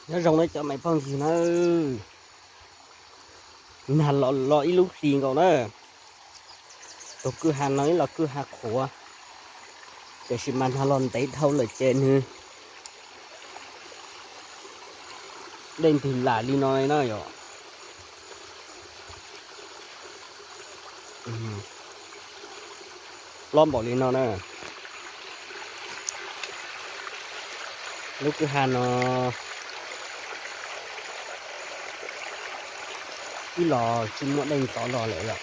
Nyob zoo nawb cov me phooj ywg na, nag los los ib lub hlis nkaus na. Tus kwj ha no ib los kwj ha qhuav, tiam sis mas nag los ntev dhau lawm ces nws dej ntws lam li no na yom. Plob npaum li no na. Lub kwj ha no ib los tsis muaj dej ntxov los lawm yom.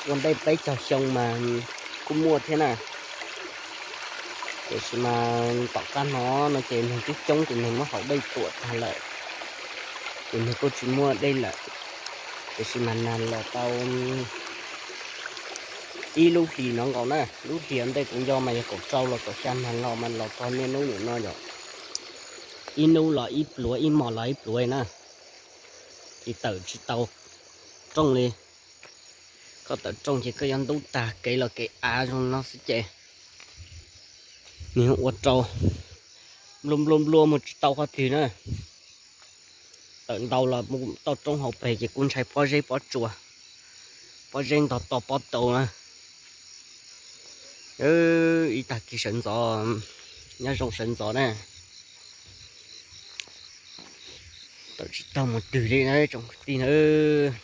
Ua ntej peb caug xyoo mas kuj muaj thiab na, tiam sis mas tom qab no no ces neeg coob coob ces neeg muab haus dej tuam tag lawm, ces neeg kuj tsis muaj dej lawm. Tiam sis mas nag los tau ib lub hlis no nkaus na, lub hlis ntej kuv nco mas yog kaum rau los kaum xya nag los mas los txog niaj hnub nim no yom, ib hnub los ib pluav ib hmos los ib pluav na, ces tawm tsis tau rooj li. Koj tawm rooj ces koj yuav ntub tag kev los kev av zoo no xwb ces nws ua rau nplua nplua nplua mus tsis tau qhov twg na. Tawm ntau los mus toj roob hauv pes ces kuj ntshai pob zeb pob tsua, pob zeb ntog to pob tau na. Ib tag kis sawv ntxov, nyob zoo sawv ntxov na. Tawm tsis tau mus twg li na tsoom kwv tij na.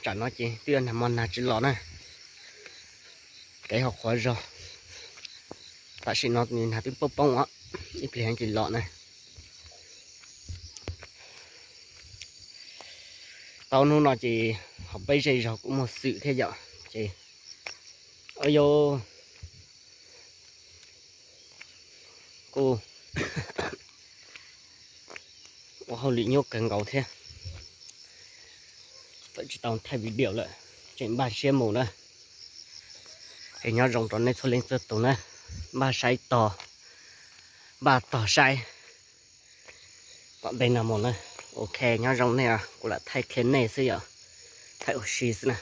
Tsam no ces twb yog nag hmo nag tsis los na, kev ho qhuav zog. Tam sim no nws nag twb poob poob os, ib pliag ces los na. Tau hnub no ces ho peb zej zog kuj muaj xwm thiab yom, ces o yau kuj ua hauj lwm nyuaj kawg nkaus thiab. Tawm tsis tau thaij video lawm, tseem npaj siab mus na. Es nyob zoo rau nej txhua leej txhua tus na, npaj saib tog, npaj tog saib tom ntej no mus na. Ok, nyob zoo nej, kuv lam thaij qhia nej xwb yom, thaij ua si xwb na.